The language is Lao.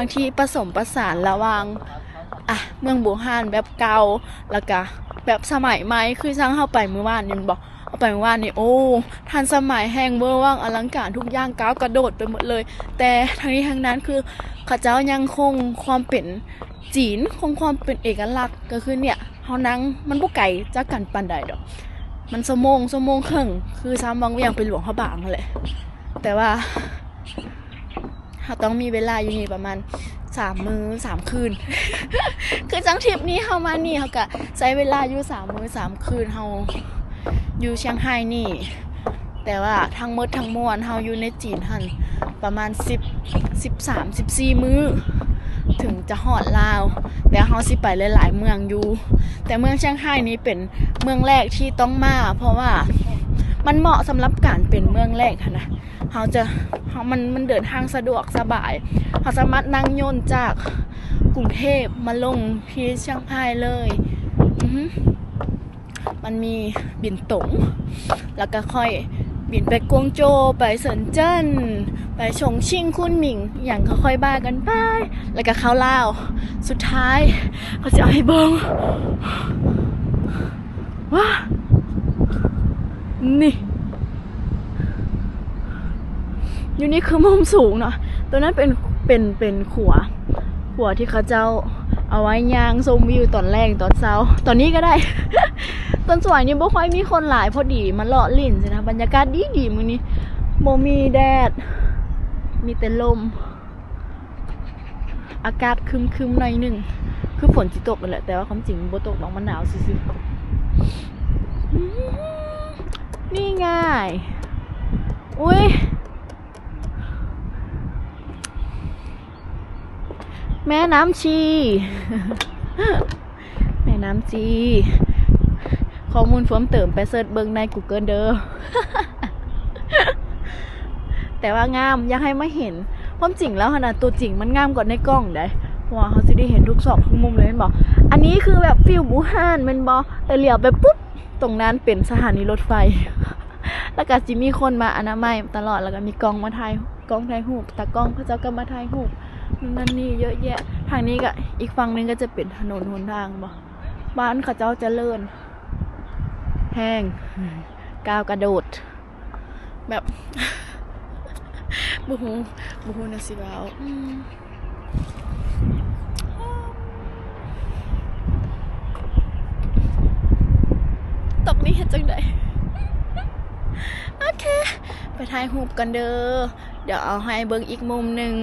ງທີ່ປະສົມປະສານລະຫວ່າງ ອ່ະ ເມືອງບູຮານແບບເກົ່າ ແລ້ວກະແບບສະໄໝໃໝ່ ຄືຈັ່ງເຮົາໄປມື້ວານນີ້ແມ່ນບໍ່? ເຮົາໄປມື້ວານນີ້ ໂອ້ ທັນສະໄໝແຮງ ເວີຫວ່າງອະລັງການ ທຸກຢ່າງກ້າວກະໂດດໄປໝົດເລີຍ. ແຕ່ທັງນີ້ທັງນັ້ນ ຄືເຂົາເຈົ້າຍັງຄົງຄວາມເປັນຈີນ ຄົງຄວາມເປັນເອກະລັກ ກໍຄືເນຍ ເຮົານັ່ງ ມັນບໍ່ໄກຈາກກັນປານໃດດອກ ມັນຊົ່ວໂມງ ຊົ່ວໂມງເຄິ່ງ ຄືຊາມວັງວຽງໄປຫຼວງພະບາງຫັ້ນແຫຼະ. ແຕ່ວ່າ ເຮົາຕ້ອງມີເວລາຢູ່ນີ້ປະມານສາມມື້ສາມຄືນ ຄືຈັ່ງທຣິບນີ້ເຮົາມານີ້ ເຮົາກະໃຊ້ເວລາຢູ່ສາມມື້ສາມຄືນ ເຮົາຢູ່ຊຽງໄຮ້ນີ້. ແຕ່ວ່າທັງໝົດທັງມວນເຮົາຢູ່ໃນຈີນຫັ້ນປະມານສິບ ສິບສາມ ສິບສີ່ມື້ ເຖິງຈະຮອດລາວ. ແຕ່ເຮົາຊິໄປຫຼາຍໆເມືອງຢູ່ ແຕ່ເມືອງຊຽງໄຮ້ນີ້ເປັນເມືອງແລກທີ່ຕ້ອງມາ ເພາະວ່າມັນເໝາະສຳລັບການເປັນເມືອງແລກຫັ້ນນະ. ເຮົາຈະ ເຮົາ ມັນ ມັນເດີນທາງສະດວກສະບາຍ ເຮົາສາມາດນັ່ງຍົນຈາກກຸງເທບມາລົງທີ່ຊຽງໄຮ້ເລີຍ. ອືຮຶ ມັນມີບິນຕົງ ແລ້ວກະຄ່ອຍບິນໄປກວາງໂຈວ ໄປເຊິນເຈິນ ໄປຊົງຊິງ ຄຸນໝິງ ອີ່ຫຍັງກະຄ່ອຍວ່າກັນໄປ ແລ້ວກະເຂົ້າລາວ. ສຸດທ້າຍ ເຂົາຊິເອົາໃຫ້ເບິ່ງ ວ້າ ນີ້ ຢູ່ນີ້ຄືມຸມສູງເນາະ ໂຕນັ້ນເປັນ ເປັນ ເປັນຂົວ ຂົວທີ່ເຂົາເຈົ້າເອົາໄວ້ຍ່າງຊົມວິວຕອນແລງຕອນເຊົ້າ ຕອນນີ້ກະໄດ້ ຕອນສວຍນີ້ບໍ່ຄ່ອຍມີຄົນຫຼາຍ ພໍດີມາເລາະຫຼິ້ນຊີ້ນະ ບັນຍາກາດດີໆ ມື້ນີ້ບໍ່ມີແດດ ມີແຕ່ລົມ. ອາກາດຄຶມໆ ໜ້ອຍໜຶ່ງ ຄືຝົນຊິຕົກນັ້ນແຫຼະ ແຕ່ວ່າຄວາມຈິງມັນບໍ່ຕົກດອກ ມັນໜາວຊື່ໆ. ອືມ ນີ້ງ່າຍ ອຸ້ຍ ແມ່ນ້ຳຊີ. ແມ່ນ້ຳຊີ ຂໍ້ມູນເພີ່ມເຕີມໄປເສີດເບິ່ງໃນກູເກີນເດີ ແຕ່ວ່າງາມ ຢາກໃຫ້ມາເຫັນ. ຄວາມຈິງແລ້ວຫັ້ນນະ ຕົວຈິງມັນງາມກວ່າໃນກ້ອງໃດ໋ ເພາະວ່າເຮົາຊິໄດ້ເຫັນທຸກຊອກທຸກມຸມເລີຍແມ່ນບໍ່? ອັນນີ້ຄືແບບຟີວບູຮານແມ່ນບໍ່? ແຕ່ຫຼຽວໄປປຸບ ຕົງນັ້ນເປັນສະຖານີລົດໄຟ ແລ້ວກະຊິມີຄົນມາອະນາໄມຕະຫຼອດ ແລ້ວກະມີກ້ອງມາຖ່າຍ ກ້ອງຖ່າຍຮູບ ຕາກ້ອງເຂົາເຈົ້າກະມາຖ່າຍຮູບ ນັ້ນນີ້ເຍາະແຍະ. ທາງນີ້ກະ ອີກຝັ່ງໜຶ່ງກະຈະເປັນຖະໜົນຫົນທາງບໍ ບ້ານເຂົາເຈົ້າຈະເລີນແຮງ ກ້າວກະໂດດ ແບບ ບໍ່ຮູ້ ບໍ່ຮູ້ແນວຊິເວົ້າ ອືມ. ຕົກນີ້ເຮັດຈັ່ງໃດ? ໂອເຄ ໄປຖ່າຍຮູບກ່ອນເດີ ດຽວເອົາໃຫ້ເບິ່ງອີກມຸມໜຶ່ງ.